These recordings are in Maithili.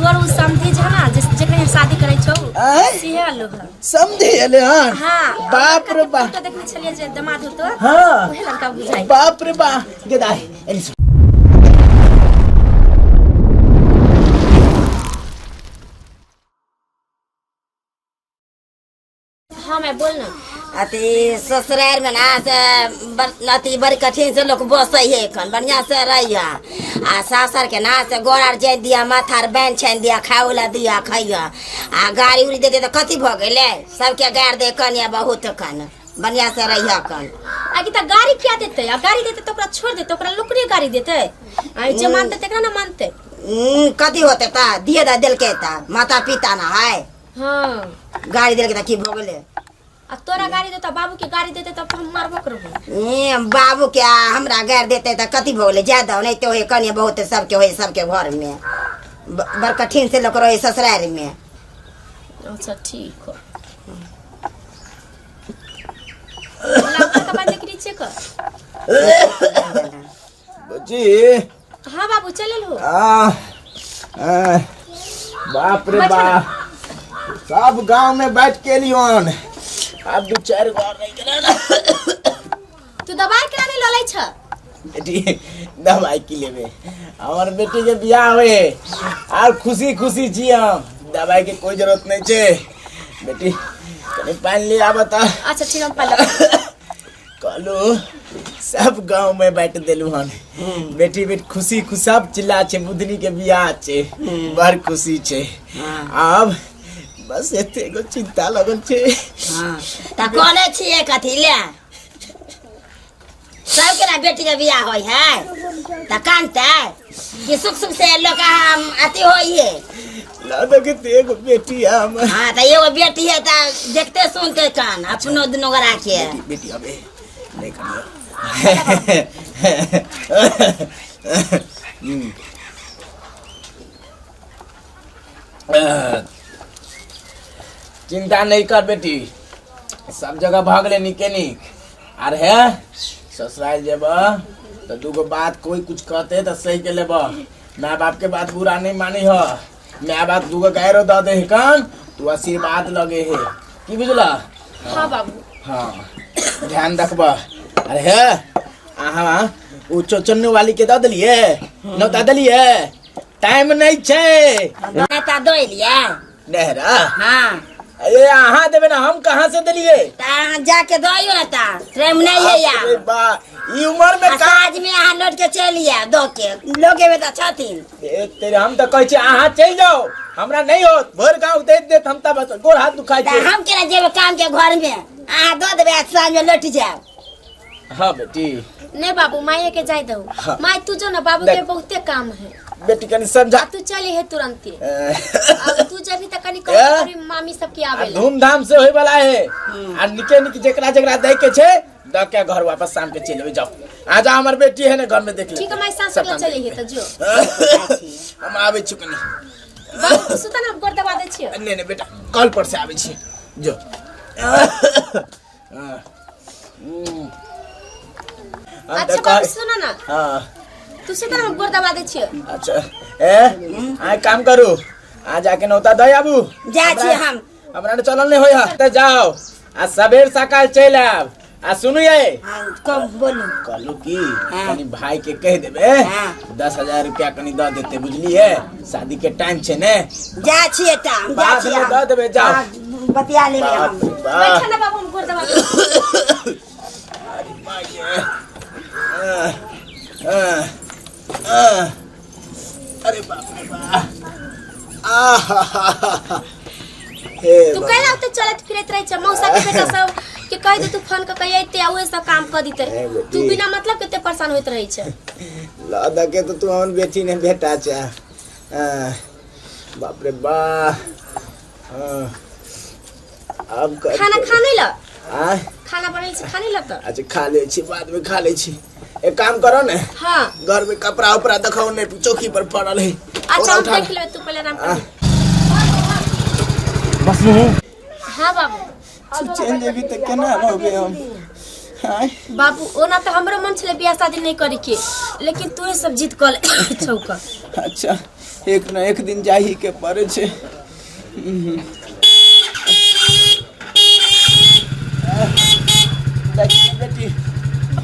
तोर उ समधी जे है ना जेकरा यहाँ शादी करै छौ आँय? सेहे आलो है। समझे एले हन? हाँ। बाप रे बाप। फोटो देखने छलियै जे दमाद होतो। हाँ। उहे लड़का बुझाइ। बाप रे बा गेदाई एनी सुन। हाँ मैं बोल ना। अथी ससुरारि में ना से अथी बड़ी कठिन से लोग बसै है एखन, बढ़िया से रहै है। आ सासुर के ना से गोड़ आर जानि दिया, माथा आर बान्हि छानि दिया, खाओ ला दिया खैया, आ गाड़ी उड़ी दे दे तऽ कथी भऽ गेलै? सबके गारि दे कनिया बहुत कन, बढ़िया से रहिया कन। आगे तऽ गाड़ी किया देतै? आ गाड़ी देतै तऽ ओकरा छोड़ि देतै, ओकरा लोक नहि गाड़ी देतै। आ जे मानतै तकरा ना मानतै। कथी होतै तऽ दिए दऽ देलकै तऽ माता पिता ना है। हाँ। गाड़ी देलकै तऽ की भऽ गेलै? आ तोरा गाड़ी देता, बाबू के गाड़ी देते तब हम मारबो करबो। ए, बाबू के आ हमरा गाड़ी देते तऽ कथी भऽ गेलै? जाय दहो, नहीं तो होय कनिया बहुत सबके होय, सबके घर में बड़ कठिन से लोक रहै ससुरारि में। अच्छा ठीक हो। लड़का के बात देखी छियै कर। बच्ची। हाँ बाबू चलल हो। आ, आ, बाप रे बाप, सब गांव में बैठ के लियोन, अब दू चार गो और नहीं गेलै ना। तू दवाई केना नहीं ललै छ? बेटी दवाई की लेबे, हमर बेटी के बियाह होए आर खुशी खुशी छी हम, दवाई के कोई जरूरत नहीं छे। बेटी कनी पानी ले आबा त। अच्छा ठीक, हम पानी कहलू सब गांव में बांट देलू हन। बेटी बेटी खुशी खुश सब चिल्ला छे, बुधनी के बियाह छे, बड़ खुशी छे। आब बस एते एगो चिंता लगल छे। त कोने छियै कथी ले? सबके ना बेटी के बियाह होय है त कानते कि सुख सुख से लोग हम अथी होई है। लादो के ते एगो बेटी है हमर। हाँ त एगो बेटी है त देखते सुनते कान अपनो दुनू गोरा के। बेटी, बेटी अबे नहीं करियो। चिंता नहीं कर बेटी, सब जगह भऽ गेलै नीके नीक। आर हे ससुराल जेब तो दूगो बात कोई कुछ कहते तो सही के लेब, माय बाप के बात बुरा नहीं मानी हो। माय बाप दूगो गायरो दऽ दे कन तू आशीर्वाद लगे हे, की बुझला? हाँ बाबू। हाँ ध्यान रखब। अरे हे अहाँ उ चोचन्नू वाली के दऽ देलिए, नौता देलिए, टाइम नहीं छै। नौता दऽ एलियै नेहरा? हाँ। अरे अहाँ देबे ना, हम कहाँ से देलिए? ता अहाँ जाके दइयो ना, ता प्रेम नहीं है यार। अरे बा, ई उम्र में आ का साँझ में अहाँ लौट के चलि आयब, दऽ के लोग एबे तऽ छथिन। ए, तेरे हम तऽ कहै छी अहाँ चलि जाओ, हमरा नहीं होत, भरि गाँव देत देत हम तऽ बस गोड़ हाथ दुखाइ तऽ छै। हम केना जेबै काम के घर में? अहाँ दऽ देबै आ साँझ में लौट जायब। हाँ बेटी। नहीं बाबू, माये के जाय दो। हाँ। माय तू जो ना, बाबू के देख। बहुते काम है। बेटी कनी समझा। आ तू चली है तुरंते। ए, अब तू जबी त कनी ए? करी मामी सब के आ आवे ला। धूमधाम से होय वाला है, आ निके निक जेकरा जेकरा दै के छै द के घर वापस शाम के चलि अबै जाओ। आ जा, हमर बेटी है ने घर में देख ले। ठीक है माय, सास सब के काम चली है देख त जो। ले। हम आबै छी कनी। बाबू तू सुता ना, हम गोर दबा दै छियो। नहीं नहीं बेटा, कल पर से आबै छी जो। अच्छा बाबू सुनो ना। हाँ। तू सुता ना, हम गोर दबा दै छियो। अच्छा ए आ काम करू, आ जाके नौता दई आबू। जा छी हम। हमरा ने चलल नहीं होय है त जाओ आ सबेर सकाल चलि आब। आ सुनू ये। हाँ, कम बोलू। कहलू की हाँ। कनी भाई के कह देबे हाँ। 10,000 रुपया कनी द देते, बुझलिए? शादी के टाइम छे ने। जा छी एता, हम जा बाद छी में हम। द देबे, जाओ। हाँ, बतिया लेबे हम। बाप रे बाप। बैठा ना बाबू, हम गोर दबा देबै। अरे माय गे। आ, आ, आ। अरे बाप रे बाप। आहा। हे तू बाप। कैला ओते चलत फिरत रहै छ? मौसा के बेटा सब के कह दे तू फोन क के अइते आ उहे सब काम क दिते। हे बेटी। तू बिना मतलब के एते परेशान होइत रहै छ। ल दके तो तू हमर बेटी ने बेटा छ। आ, बाप रे बा। हाँ। अब कर खाना खा नहीं ल? आ? खाना बनल छै, खा नहीं ल त? अच्छा खा ले छी, बाद में खा ले छी। एक काम करो ने। हाँ। घर में कपड़ा उपड़ा दिखाओ ने, चौकी पर पड़ल है। अच्छा ओकरा हम उठा देख लेबै, तू पहले आराम कर। बस नहीं। हाँ बाबू। तू चल जेबी त केना रहबे हम? आय। बाबू ओना त हमरो मन छले बियाह शादी नहीं करे के, लेकिन तू सब जिद कर छौका। अच्छा एक न एक दिन जाही के पड़े छै। जाइ छी बेटी।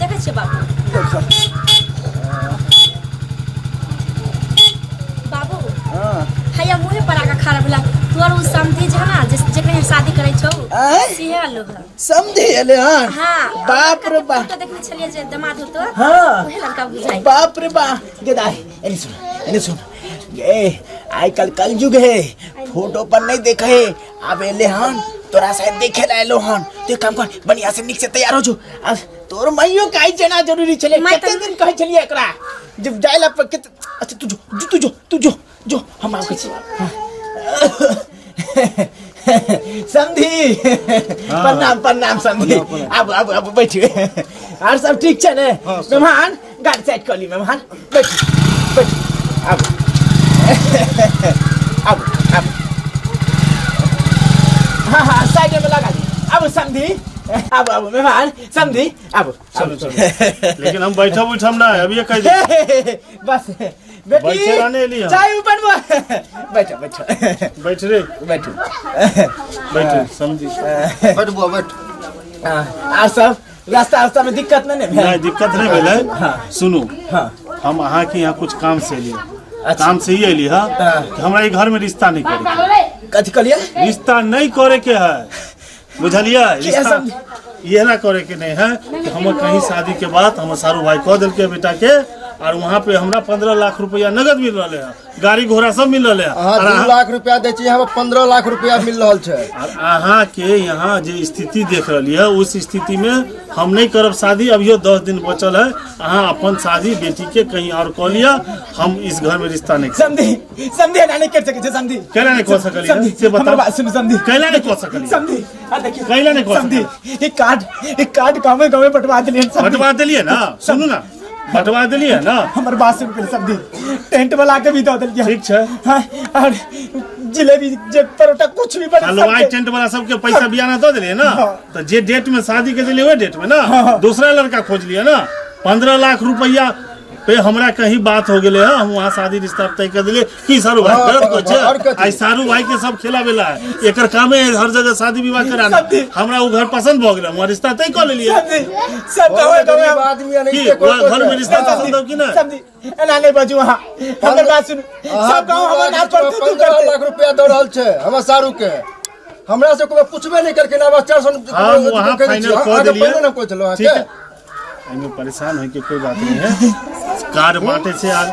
देखै छियै बाबू। देखो। बाबू। हाँ। हैया मुँहे पर आके खड़ा भेला तोर उ समधी जे है ना, जेकरा यहाँ शादी करै छौ। आँय? सेहे आलो है। समझे एले हन? हाँ। बाप रे बाप। फोटो देखने छलियै जे दमाद होतो। हाँ। उहे लड़का बुझाइ। बाप रे बाप, गेदाई एने सुन, एने सुन। ये आजकल कल कलयुग है, फोटो पर नहीं देखे है। अब एले हन तोरा शायद देखे ला एलो हन। तो एक काम कर, बढ़िया से निक से तैयार हो जो। अब तोर माइयो काई जना जरूरी छले। माय कते त- दिन कहै छलियै एकरा जब जाइला पर कते। अच्छा तू जो, जो तू जो, तू जो, जो हम आबै छी। समधी, प्रणाम प्रणाम समधी। आबू आबू आबू, बैठू। आर सब ठीक छै ने मेहमान? गाड़ी साइड कऽ ली मेहमान। बैठू बैठू, आबू आबू आबू। हाँ हाँ, साइड में लगा ली। आबू समधी, आबू आबू मेहमान, समधी आबू। चलो चलो, लेकिन हम बैठब उठब ना, अभी कह दे। बस बेटी। बैठे रहने एली हम। चाय बनबो, बैठो बैठो। बैठ रे। बैठो। बैठ समझी। बैठ बुआ, बैठ। हाँ, आर सब रास्ता रास्ता में दिक्कत नहीं ने भेल? नहीं, दिक्कत नहीं भेलै। हाँ। सुनू। हाँ। हम अहाँ के यहाँ कुछ काम से एलियै। अच्छा। काम से ही एली है हाँ। कि हमरा ई घर में रिश्ता नहीं करे के। कथी कहलियै? रिश्ता नहीं करे के है, बुझलियै? किया? रिश्ता ये ना करे के नहीं है कि हम कहीं शादी के बाद हमर सारू भाई कह देलकै बेटा के, और वहाँ पे हमरा 15 लाख रुपया नगद मिल रहा है, गाड़ी घोड़ा सब मिल रहा है। अहाँ और 2 लाख रुपया दै छी, हमरा 15 लाख रुपया मिल रहल छै। और अहाँ के यहाँ जे स्थिति देख रही है, उस स्थिति में हम नहीं करब शादी। अभियो 10 दिन बचल है, अहाँ अपन शादी बेटी के कहीं और कऽ लिअ, हम इस घर में रिश्ता नहीं करब। समधी, समधी, एना नहीं कर सकै छै समधी। कैला नहीं कऽ सकलियै? समधी, से बताउ। हमर बात सुनू समधी। कैला नहीं कऽ सकलियै? समधी, आ देखियौ। कैला नहीं कऽ समधी, ई कार्ड गाँवे गाँवे बंटवा देलियै समधी। बंटवा देलियै ना? सुनू ना, बंटवा देलियै ना? हमर बात सुन पहिले समधी, टेंट वाला के भी दऽ देलियै। ठीक छै। हाँ, और जिलेबी जे परोठा कुछ भी बने हलवाई सबके। टेंट वाला सबके पैसा बियाना दऽ देलियै ना? हाँ। तऽ जे डेट में शादी के देलियै ओहि डेट में ना हाँ। दूसरा लड़का खोज लिअ ना। 15 लाख रुपया पे हमरा कहीं बात हो गेलै है, हम वहाँ शादी रिश्ता तय कर देलियै। की सारू भाई हाँ, गलत हाँ, कहै छै? और कथी? आइ सारू भाई के सब खेला बेला है, एकर कामे है हर जगह शादी विवाह कराना। समझी। हमरा वो घर पसंद भऽ गेलै, वहाँ रिश्ता तय कऽ लेलियै। समझी, सब गाँवे गाँवे गरीब आदमी की एनाहिते वहाँ कोइ घर में रिश्ता पसंद हो कि नहीं? समझी, एना नहीं बाजू अहाँ, हमर बात सुनू। सब गाँव हमर नाम पर तू तू 15 करते। लाख रुपया दऽ रहल छै हमर सारू के, हमरा से कोई पूछबे नहीं करके ना, बस 400। हम वहाँ फाइनल कऽ देलियै। पहिले ना कोइ छलौ ठीक अहाँके। है, एहिमे परेशान होय के कोई बात नहीं है। कार्ड बांटे से आर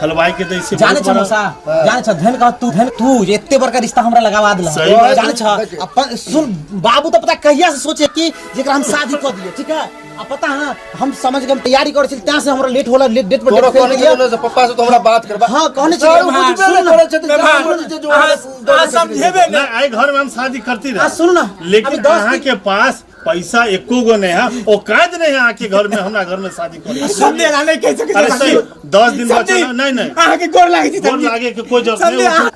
हलवाई के दै से जाने बहुत छ बड़ा- मौसा, जाने छ, धन कह तू, धन तू जे एते बड़का रिश्ता हमरा लगावा देला। सही बात। जाने छ, अपन सुन बाबू तो पता कहिया से सोचे कि जेकरा हम शादी कर दिए, ठीक है? आ पता है हम समझ के हम तैयारी करे छली, तैं से हमरा लेट होला, लेट डेट पर तोरो डेट फेल कहने गेलियै। छलौ ने से पप्पा से तो हमरा बात करबा। हाँ, कहने छलियै, सारू हाँ, बुझबे सुन नहि ना। करै छथिन, मेहमान, जान बुझै छै जो अहाँ हमरा अहाँ समझेबे नहीं, आई घर में हम शादी करती आ रहे, सुन ना, लेकिन अभी 10 अहाँ दिन के पास पैसा एको गो नहीं है, औकात नहीं है अहाँ के घर में हमरा घर में शादी करे। समझे, एना नहीं कहि सकै अरे छी। सही, 10 दिन समझी, बचल है। नहीं नहीं, अहाँके गोर लागै छी गोर समझी। लागे के कोई जरूरत समझी, नहीं। अहाँ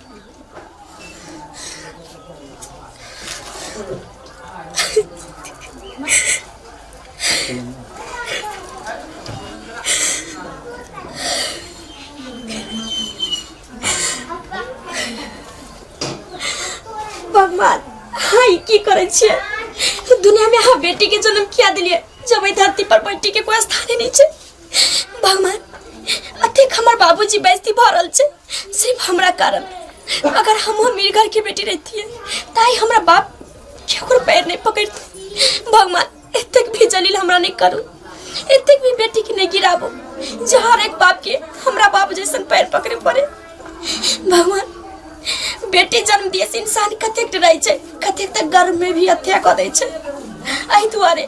भगवान, हाँ, ई की करै छियै दुनिया में? अहाँ बेटी के जन्म किया दिलियै जब एहि धरती पर बेटी के कोई स्थान ही नहीं छै? भगवान, अतेक हमर बाबूजी बेइज्जती भऽ रहल छै सिर्फ हमरा कारण। अगर हम अमीर घर के बेटी रहितियै ताहि हमरा बाप केकरो पैर नहीं पकड़ते। भगवान, एतेक भी जलील हमरा नहीं करू, एतेक भी बेटी के नहीं गिराबू जे हर एक बाप के हमरा बाप जैसन पैर पकड़े पड़े। भगवान, बेटी जन्म दिए से इंसान कतेक डराइ छै, कतेक तक गर्भ में भी हत्या कऽ दै छै। एहि दुआरे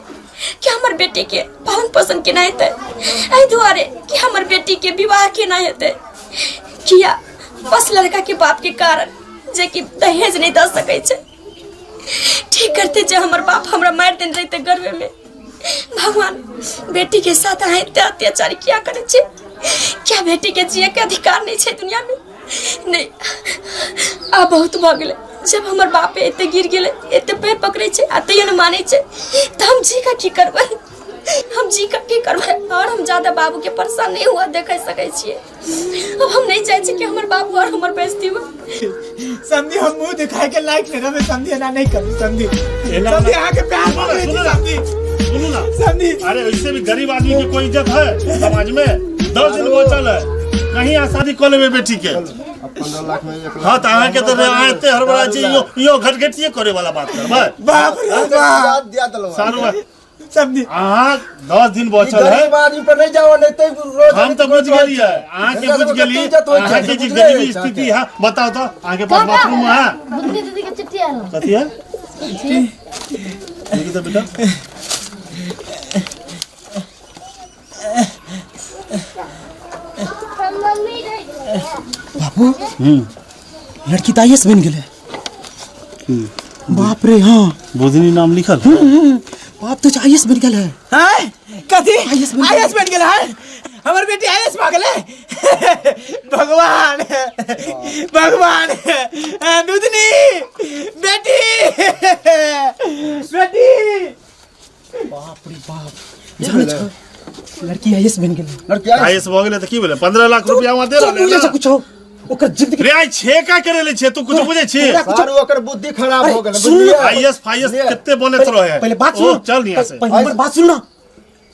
कि हमर बेटी के पालन पोषण केना हेतै, एहि दुआरे कि हमर बेटी के विवाह केना हेतै। किया? बस लड़का के बाप के कारण जे कि दहेज नहीं दऽ सकै छै। ठीक करते जे हमर बाप हमरा मारि देने रहिते गर्भे में। भगवान, बेटी के साथ अहाँ एते अत्याचार किया करै छी? क्या बेटी के जिए के अधिकार नहीं छै दुनिया में? नहीं, आब बहुत भऽ गेलै। जब हमर बाप एते गिर गेलै, एते पैर पकड़ै छै आ तैयो नहि मानै छै, तऽ हम जी का की करबै? हम जी का की करबै और हम ज्यादा बाबू के परेशान नहीं हुआ देख सकै छियै। अब हम नहीं चाहे छियै कि हमर बाबू और हमर बेइज्जती हुए। समझी हम मुंह दिखाए के लायक नहीं रहे समझी, एना नहीं करू समझी। एना समझी अहाँ के प्यार सुनू ना, मांगे छी सुनू ना। समझी। सुनू ना समझी। अरे ऐसे भी गरीब आदमी के कोई इज्जत है समाज में? 10 दिन बचल है, कहीं अहाँ शादी कऽ लेबै बेटी के। अब 15 लाख में 1 लाख। हाँ तऽ अहाँके तऽ अहाँ एते हड़बड़ा छी, यो यो घटघटिए करे वाला बात करबै। बाप रे बाप। दिया दिया सारू समझी अहाँ 10 दिन बचल है। गरीब आदमी पर नहीं जाओ, नहीं तो रोज हम तऽ बुझि गेलियै, अहाँके एकरा बुझि सबके गेली, इज्जत होइ छै, अहाँके जे बुझलियै गरीबी स्थिति है। बताउ तऽ अहाँके पास बाथरूम है? बुधनी दीदी के चिट्ठी आयल। कथी है? देखी तऽ बेटा। मम्मी रहि गेलै। बाबू, लड़की तऽ आईएएस बनि गेलै। बाप रे, हाँ। बुधनी नाम लिखल है। बाप तो आईएएस बनि गेल है। हैं? कथी? IAS बनि गेलै। आईएएस बनि गेल है? हमर बेटी आईएएस भऽ गेलै? भगवान भगवान, दुधनी बेटी, बेटी। बाप रे बाप, जानै छौ लड़की आईएएस बनि गेलै। लड़की आई आईएएस भऽ गेलै तऽ की भेलै? 15 लाख रुपया वहाँ दे तू रहलै बुझै ने। छौ कुछो ओकर जिंदगी? रे आई छेका करे ले छै, तू कुछ बुझै छी? तोरा कुछो- सारू ओकर बुद्धि खराब अरे, हो गेल। सुन ना। आईएएस फाईएएस कते बनैत रहे। पहिले बात ओ, सुन। चल यहाँ से। पहिले हमर बात सुन ना।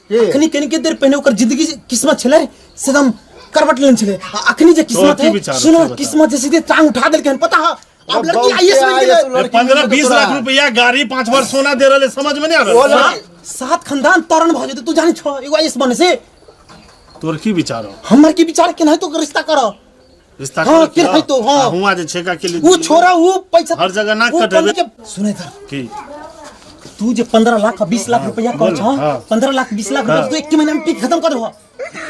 अखनी कनिके देर पहिने ओकर जिंदगी जे किस्मत छलै से एकदम करवट लेने छलै, आ अखनी जे किस्मत की है विचार है, सुनो, से बता। किस्मत जे सीधे टांग उठा देलकै हन, पता है? अब लड़की आईएएस बनि गेलै। 15-20 लाख रुपया, गाड़ी, 5 बार सोना दे रहले, समझ में नहीं आ ओ रहल? लड़की सात खानदान तरण भऽ जेतै, तू जानै छौ एगो आईएएस बने से। तोर की विचार हो? हमर की विचार, केनाहितो के रिश्ता करऽ। रिश्ता हाँ, करे के केनाहितो, हाँ। आ हुआं जे छेका के लिए उ छोरा उ पैसा हर जगह ना उ कटेबे। बंद के सुने इधर। की? तू जे 15 लाख आ 20 लाख रुपया कहै बोल, छह, हाँ। 15 लाख 20 लाख रुपया तू एक महीना में पी के खत्म कर देबह।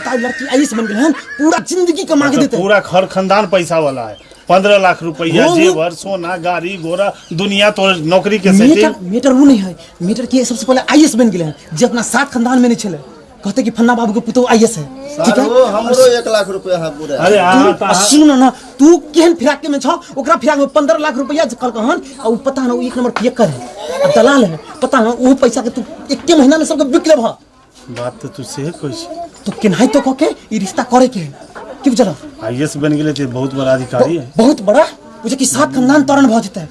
ताई लड़की आईएएस बन गेल हन, पूरा जिंदगी कमा के मतलब देते। पूरा खर खानदान पैसा वाला है। 15 लाख रुपया, जेवर, सोना, गाड़ी घोड़ा, दुनिया तो नौकरी के मेटर सेटिंग। मेटर वो नहीं है, मेटर के सबसे पहले आईएएस बन गेले हन, जे अपना सात खानदान में नहीं छले, कहते कि फन्ना बाबू के पुतोह आईएएस है, ठीक है? सारू हमरो 1 लाख रुपया है पूरा। अरे अहाँ तू आ सुन ना, तू केहन फिराक में छौ, ओकरा फिराक में 15 लाख रुपया जे कहलकै हन, आ उ पता ना उ एक नंबर पियक्कर है आ दलाल है, पता ना उ पैसा के तू एके महीना में सबके बिक लेबह। बात तऽ तू सेहे कहै छी। तो केनाहितो कऽ के ई रिश्ता करे के है, की बुझल? आईएएस बन गेलै तऽ बहुत बड़ा अधिकारी है। बहुत बड़ा, बुझे कि सात खानदान तरण भऽ जेतै।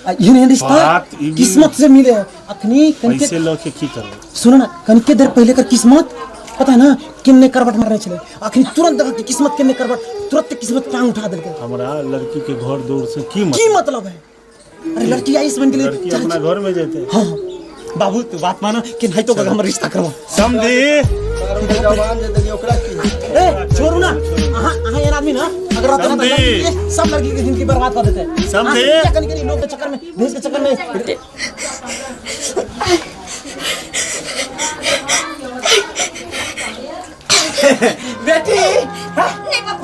आ एहन एहन रिश्ता बात ई भी- किस्मत से मिले है। अखनी कनिके पैसे लऽ के की करबै? सुनो ना, कनिके देर पहिले कर किस्मत पता है ना केने करवट मारने छलै, अखनी तुरंत देखा कि किस्मत केने करवट, तुरंत किस्मत टांग उठा देलकै। हमरा लड़की के घर दौड़ से की की मतलब? मतलब है? अरे लड़की आईएएस बन गेलै। लड़की अपना घर में जेतै। हाँ बाबू, तू बात माना कि नहीं तो हमर रिश्ता करवा। समझी? सारू के जवान जे देलियै ओकरा की? ए छोड़ू ना, अहाँ अहाँ एहन आदमी ना अगर रहते ना तो समझी। लड़की के सब लड़की के जिंदगी बर्बाद कर देते। समझी। अहाँ कनी कनी लोग के चक्कर में, भेज के चक्कर में। बेटी। नहीं बाबू,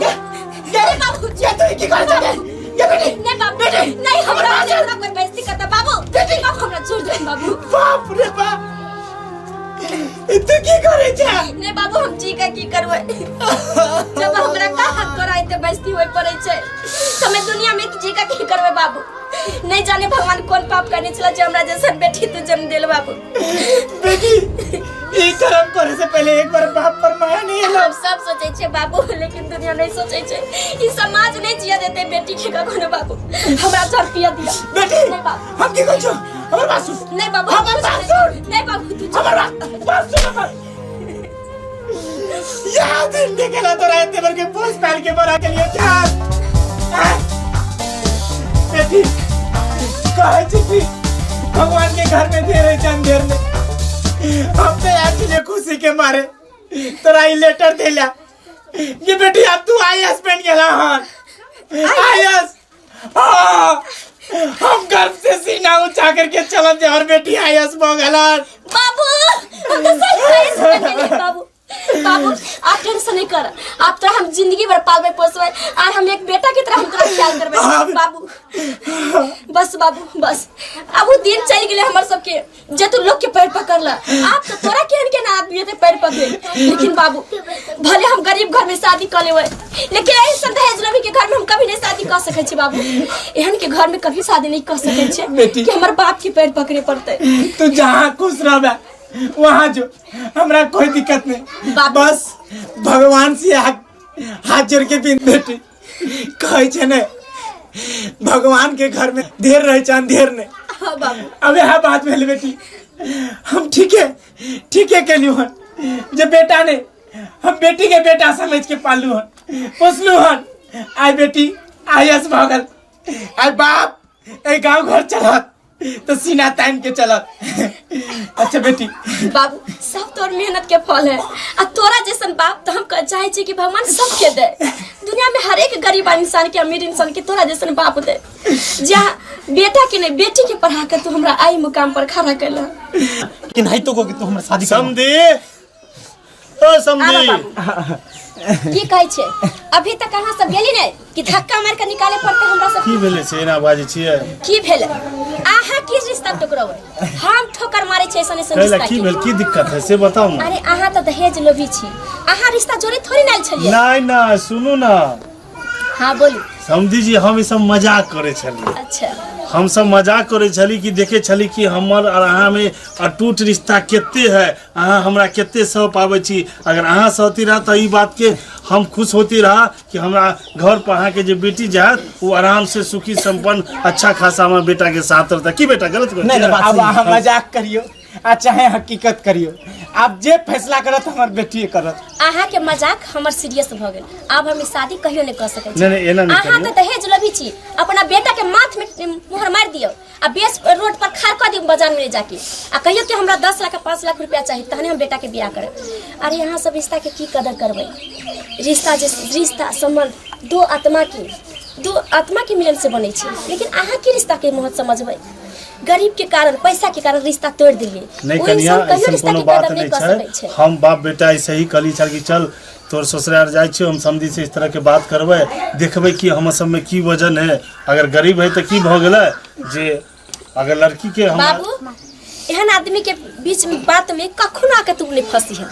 नहीं बाबू, ये तू की करे छे? ये बेटी। नहीं बाबू, नहीं, हमरा हमरा कोई बेइज्जती करता बाबू। बाबू हमरा छोड़ दे बाबू। बाप रे बाप, ई तू की करे छे? नहीं बाबू, हम जी का की करबै जब हमरा का हक कराय ते बेइज्जती होय पड़ै छै, त हमे दुनिया में जी का की करबै बाबू? नहीं जाने भगवान कौन पाप करने छला जे हमरा जैसन बेटी तू जन्म देल बाबू। बेटी, ई कर्म करे से पहले एक बार बाप पर माया नहीं एलो? हम सब सोचे छे बाबू, लेकिन दुनिया नहीं सोचे छे, ई समाज नहीं जिया देते बेटी के कखनो बाबू। हमरा जर पिया दिया। बेटी। नहीं बाबू। हम की कहै छौ? हमर बात सुन। नहीं बाबू, हमर हम बात कुछ सुन। नहीं बाबू, तू हमर बात बात सुन हमर। यार दिन देखेला तोरा एते बर के पोस पाल के बड़ा के लिए चार। बेटी, कहै छी कि भगवान के घर में देर है अंधेर में। हम तो यार तुझे खुशी के मारे तोरा ई लेटर देला ये बेटी, अब तू आईएएस बन गेला हन, आईएएस। हाँ, हम गर्व से सीना ऊंचा करके चलत जे और बेटी आईएएस भ गेलन। बाबू, हम तो सही आईएएस बन गेलियै बाबू। बाबू आप टेंशन नहीं कर, आप तो हम जिंदगी भर पालबे पोसबे और हम एक बेटा की तरह हम तोरा ख्याल करबे बाबू। बस बाबू बस, अब वो दिन चल गेले हमर सबके जे तू लोग के पैर पकड़ला। आप तो तोरा केहन केहन आदमी हेतै पैर पकड़े, लेकिन बाबू भले हम गरीब घर में शादी कर लेबै, लेकिन ऐसन दहेज लोभी के घर में हम कभी नहीं शादी कर सकै छी बाबू। एहन के घर में कभी शादी नहीं कर सकै छी बेटी। कि हमर बाप के पैर पकड़े पड़तै। तू जहाँ खुश रहबे वहाँ जो, हमरा कोई दिक्कत नहीं। बाबू। बस भगवान से हाथ हाथ जोड़ के बिन बेटी कहै छै ने, भगवान के घर में देर रहे छै अंधेर ने। हाँ बाबू। अब यह बात भेल बेटी, हम ठीक है ठीक है केलियो हन जे बेटा ने, हम बेटी के बेटा समझ के पालू हन पोसलू हन। आइ बेटी I S भऽ गेल, आइ बाप एहि गाँव घर चलत तो सीना तान के चलत। अच्छा बेटी। बाबू, सब तोर मेहनत के फल है आ तोरा जैसन बाप तो हम चाहे छी कि भगवान सबके दे। दुनिया में हर एक गरीब इंसान के, अमीर इंसान के तोरा जैसन बाप दे, जहाँ बेटा के नहीं बेटी के पढ़ा के तू हमरा आई मुकाम पर खड़ा कैला। कि नहीं तो को कि तू हमरा शादी कर। समधी, ओ समधी। बाबू। की कहै छै, अभी तक अहाँ सब गेली नहीं कि धक्का मार के निकाले पड़ते हमरा सब? की भेलै से एना बाजै छियै? की भेल? अहाँ की रिश्ता टुकराबै, हम ठोकर मारै छै ऐसन ऐसन कैला रिश्ता की के। भेल, की दिक्कत है से बताउ ने। अरे अहाँ तऽ दहेज लोभी छी, अहाँ रिश्ता जोड़े थोड़ी ना आयल छलियै। नहीं नहीं, सुनू ना। हाँ बोलू। समधी जी, हम ई सब मजाक करे छलियै। अच्छा। हम सब मजाक करे छली कि देखे छली कि हमर और अहाँ में अटूट रिश्ता कते है, अहाँ हमरा कते सह पाबै छी। अगर अहाँ सहती रहा तऽ ई बात के हम खुश होती रहा कि हमरा घर पर अहाँ के जे बेटी जायत वो आराम से सुखी संपन्न अच्छा खासा हमर बेटा के साथ रहता। की बेटा गलत नहीं, नहीं, बात अब सही है। अहाँ मजाक करियो आ चाहे हकीकत करियो, आप जे फैसला करत हमर बेटिए करत। अहाँ के मजाक हमर सीरियस भऽ गेल। आब हम ई शादी कहियो नहि कऽ सकै छी। नहीं, नहीं, एना नहि अहाँ करियौ। तऽ दहेज लोभी छी, अपना बेटा के माथ में मुहर मारि दियौ आ बेच रोड पर खाड़ कऽ दियौ बाजार में ले जाके आ कहियो कि हमरा 10 लाख 5 लाख रुपया चाही तहने हम बेटा के बियाह करब। अरे अहाँ सब रिश्ता के की कदर करबै? रिश्ता जे रिश्ता संबंध दो आत्मा के मिलन से बनै छै, लेकिन अहाँ की रिश्ता के महत्व समझबै? गरीब के कारण, पैसा के कारण रिश्ता तोड़ दिलियै। नहीं ओ कनिया, इंसान कहियो ऐसन रिश्ता कोनो के बात कदर नहीं नहीं कऽ सकै छै। छै। हम बाप बेटा ऐसे ही कहली छल कि चल तोर ससुराल जाइ छियौ, हम समधी से इस तरह के बात करबै, देखबै कि हमर सबमे की वजन है। अगर गरीब है तऽ की भऽ गेलै जे अगर लड़की के हम बाबू, एहन आदमी के बीच में बात में कखनो आके तू नहीं फंसी है,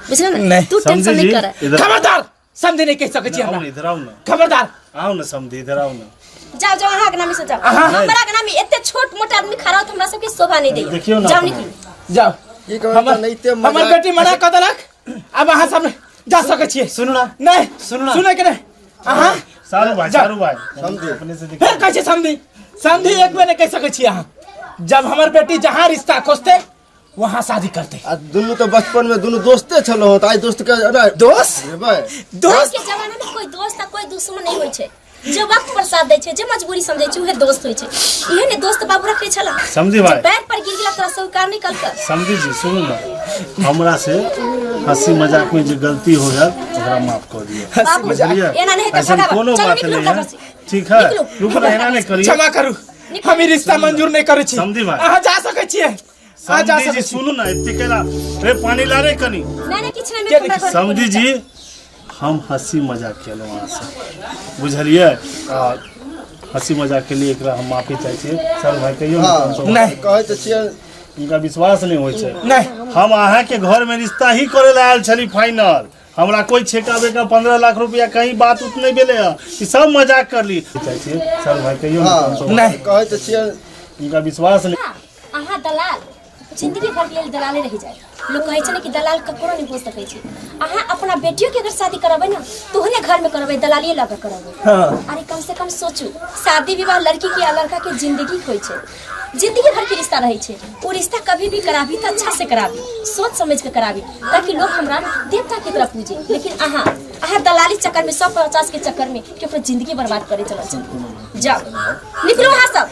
बुझल ने? नहीं। तू समझी टेंशन जी नहीं कर। इधर खबरदार, समझे नहीं कह सकै छी आउ हमरा। ने, इधर आउ ने। खबरदार। आउ ने समधी, इधर आउ ने। जाओ जाओ, अहाँ के नामी से जाओ। हमरा के नामी एते छोट मोट आदमी खड़ा होत हमरा सबके शोभा नहीं दैया। देखियौ ने जाओ अपने। निकलू। जाओ। की कहबै हमर तऽ नहिते मजाक- हमर बेटी मना कऽ देलक, आब अहाँ सब जा सकै छियै। सुनू ना। नहीं, सुनू ना। सुनै के नहीं अहाँ। सारू भाई। जा। सारू भाई। समधी। अपने से देखियौ। फेर कहै छै समधी समधी, एक बेर नहीं कहि सकै छियै अहाँ। जब हमर बेटी जहाँ रिश्ता खोजते वहाँ शादी करते। आ दुनू तऽ बचपन में दुनू दोस्ते छलहुँ, तऽ आइ दोस्त के अरे दोस्त? हेबै। दोस्त? के जमाना में कोई दोस्त आ कोई दुश्मन नहीं होइ छै। जे वक्त पर साथ दै छै, जे मजबूरी समझै छै, उहे दोस्त होइ छै। इहे ने दोस्त बाबू रखने छला। समझी भाई। जे पैर पर गिर गेला तोरा स्वीकार नहीं कलक। समझी जी, सुनू ना, हमरा से हंसी मजाक में जे गलती हो गया ओकरा माफ कर दिया। बाबू, बुझलियै? एना नहीं तऽ ऐसन भगाबा। कोनो चलू बात निकलू नहीं हमरा है। घर से। ठीक है। निकलू। रुकू ना, एना नहीं करिए। क्षमा करू, हम ई रिश्ता मंजूर नहीं करै छी। समझी भाई। अहाँ जा सकै छियै, अहाँ जा समधी सकै जी छी। सुनू ना, एते केला रे पानी ला रे कनी। नहीं नहीं, किछु नहीं। के हमरा घर समधी जी, हम हंसी मजाक केलहुँ अहाँसँ, बुझलियै? आ हंसी मजाक के लिए एकरा हम माफी चाहै छियै। सर भाई, कहियौ ने। हाँ। हमसब- नहीं। कहै तऽ छियै। हुनका विश्वास नहीं होइ छै। नहीं। हम अहाँके घर में रिश्ता ही करे ला आयल छली फाइनल। हमरा कोई छेका बेका 15 लाख रुपया कहीं बात उत नहीं भेलै हँ, ई सब मजाक करली। चाहै छियै सर भाई, कहियौ ने। हाँ। हमसब- नहीं। कहै तऽ छियै। हुनका विश्वास नहीं। अहाँ दलाल जिंदगी भर के लेल दलाले रहि जाए। लोग कहै छै ने कि दलाल ककरो नहि हो सकै छै। अहाँ अपना बेटियो के अगर शादी करबै ने तऽ ओहने घर में करबै, दलालिए लऽ कऽ करबै। हाँ। अरे कम से कम सोचू, शादी विवाह लड़की के आ लड़का के जिंदगी होइ छै, जिंदगी भर के रिश्ता रहै छै। ओ रिश्ता कभी भी कराबी तऽ अच्छा से कराबी, सोच समझ के कराबी, ताकि लोग हमरा देवता के तरह पूजे। लेकिन अहाँ अहाँ दलाली चक्कर में 150 के चक्कर में केकरो जिंदगी बर्बाद करे चलल छै। जाओ निकलू अहाँ सब।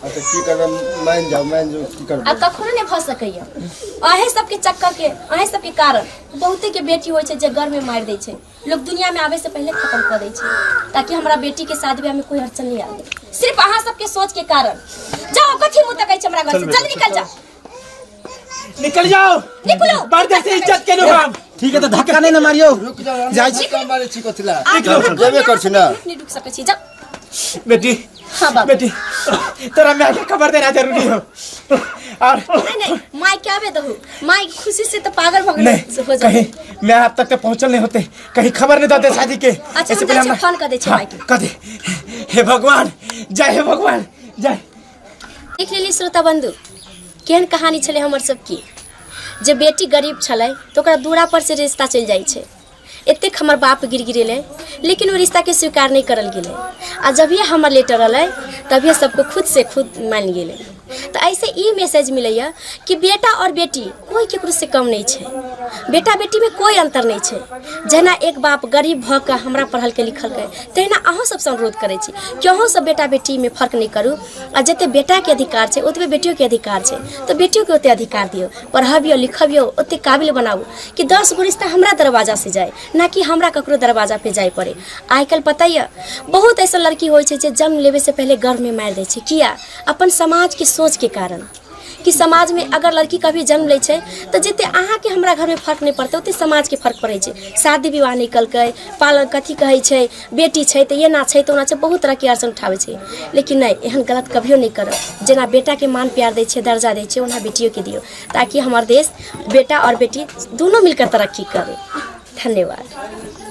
अच्छा की करबै, मानि जाउ, मानि जाउ, की करबै? आ कखनो नहि भऽ सकैया। अहें सबके चक्कर के, अहें सबके कारण बहुते के बेटी होइ छै जे घर में मारि दै छै। लोग दुनिया में आवे से पहले खत्म कर दै छै ताकि हमरा बेटी के शादी ब्याह में कोई अड़चन नहीं आवे, सिर्फ अहाँ सबके सोच के कारण। जाओ, कथी मुँह तकै छै हमरा घर से? जल्दी निकल जाओ। निकल जाओ। निकलो। पर्दे से इज्जत के हम। ठीक है, तो धक्का नहीं ना मारियो। रुक जाओ। जाइ छी। धक्का मारै छी कथी ला? आज हमरा घर जेबे में कर छी ना। अहाँ नहीं रुक सकै छी, जाओ। बेटी। हाँ बाबू। बेटी, तोरा माय के खबर देना जरूरी हो और नहीं नहीं, माई के आबे दहु, माई खुशी से तो पागल भ गेल नहीं हो जाए। कहीं मैं अब तक तो पहुंचल नहीं होते, कहीं खबर नहीं दे शादी के। अच्छा, ऐसे हम पहले जाइ छी, हमरा- फोन कर दै छी हाँ, माई के। कर दे। हे भगवान जय, हे भगवान जय। देख लेली श्रोता बंधु, केहन कहानी छलै हमर सबके। जे बेटी गरीब छलै तऽ ओकरा दूरा पर से रिश्ता चलि जाइ छै। एतेक हमर बाप गिर गिरेलै, लेकिन ओ रिश्ताके स्वीकार नहि करल गेलै। आ जभिए हमर लेटर एलै तभिए सबके खुद से खुद मानि गेलै। तऽ एहिसँ ई मैसेज मिलैए कि बेटा आओर बेटी कोइ ककरोसँ कम नहि छै, बेटा बेटीमे कोइ अन्तर नहि छै। जेना एक बाप गरीब भऽ कऽ हमरा पढ़लकै लिखलकै, तहिना अहूँ सबसँ अनुरोध करै छी कि अहूँ सब बेटा बेटीमे फर्क नहि करू। आ जते बेटाके अधिकार छै ओतबे बेटियोके अधिकार छै, तऽ बेटियोके ओते अधिकार दियौ, पढ़बियौ लिखबियौ, ओते काबिल बनाबू कि 10 गो रिश्ता हमरा दरवाजा से जाए, ना कि हमरा ककरो दरवाजा पे जाए पड़े। आइ काल्हि पता यऽ बहुत ऐसा लड़की होइ छै जे जन्म लेबे से पहले गर्भमे मारि दै छै। किया? अपन समाजके सोचके कारण, कि समाजमे अगर लड़की कभी जन्म लै छै तऽ जते अहाँके हमरा घरमे फर्क नहि पड़तै ओते समाजके फर्क पड़ै छै। शादी विवाह नहि कलकै, पालन कथी कहै छै, बेटी छै तऽ एना छै तऽ ओना छै, बहुत तरहके अड़चन उठाबै छै। लेकिन नहि, एहन गलत कभियो नहि करब। जेना बेटाके मान प्यार दै छियै, दर्जा दै छियै, ओना बेटियोके दियौ, ताकि हमर देश बेटा आओर बेटी दुनू मिलकर तरक्की करे। धन्यवाद।